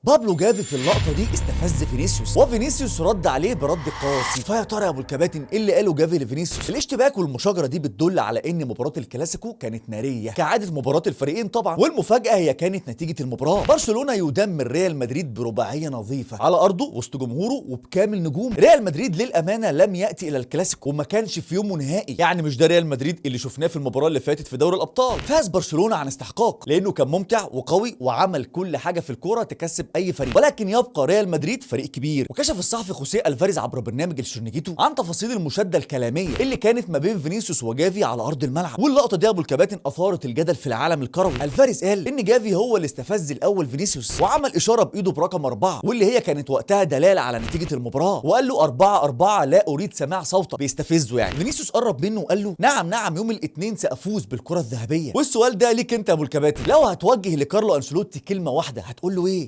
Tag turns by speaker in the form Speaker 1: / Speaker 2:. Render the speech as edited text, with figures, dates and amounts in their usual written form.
Speaker 1: بابلو جافي في اللقطة دي استفز فينيسيوس، وفينيسيوس رد عليه برد قاسي. فيا ترى يا ابو الكباتن ايه اللي قاله جافي لفينيسيوس؟ الاشتباك والمشاجره دي بتدل على ان مباراة الكلاسيكو كانت نارية كعادة مباراة الفريقين طبعا. والمفاجاه هي كانت نتيجة المباراة، برشلونة يدمر ريال مدريد برباعيه نظيفة على ارضه وسط جمهوره وبكامل نجوم. ريال مدريد للامانة لم ياتي الى الكلاسيكو وما كانش في يومه نهائي، يعني مش ده ريال مدريد اللي شفناه في المباراة اللي فاتت في دوري الابطال. فاز برشلونة عن استحقاق لانه كان ممتع وقوي وعمل كل حاجة في الكورة تكسب اي فريق، ولكن يبقى ريال مدريد فريق كبير. وكشف الصحفي خوسيه الفاريز عبر برنامج الشرنجيتو عن تفاصيل المشاده الكلامية اللي كانت ما بين فينيسيوس وجافي على ارض الملعب، واللقطه دي يا ابو الكباتن اثارت الجدل في العالم الكروي. الفاريز قال ان جافي هو اللي استفز الاول فينيسيوس وعمل اشارة بايده برقم 4، واللي هي كانت وقتها دلالة على نتيجة المباراة، وقال له 4-4 لا اريد سماع صوتك، بيستفزه يعني. فينيسيوس قرب منه وقال له نعم نعم يوم الاثنين سافوز بالكرة الذهبية. والسؤال ده ليك انت يا ابو الكباتن، لو هتوجه لكارلو انشيلوتي كلمة واحدة هتقول له ايه؟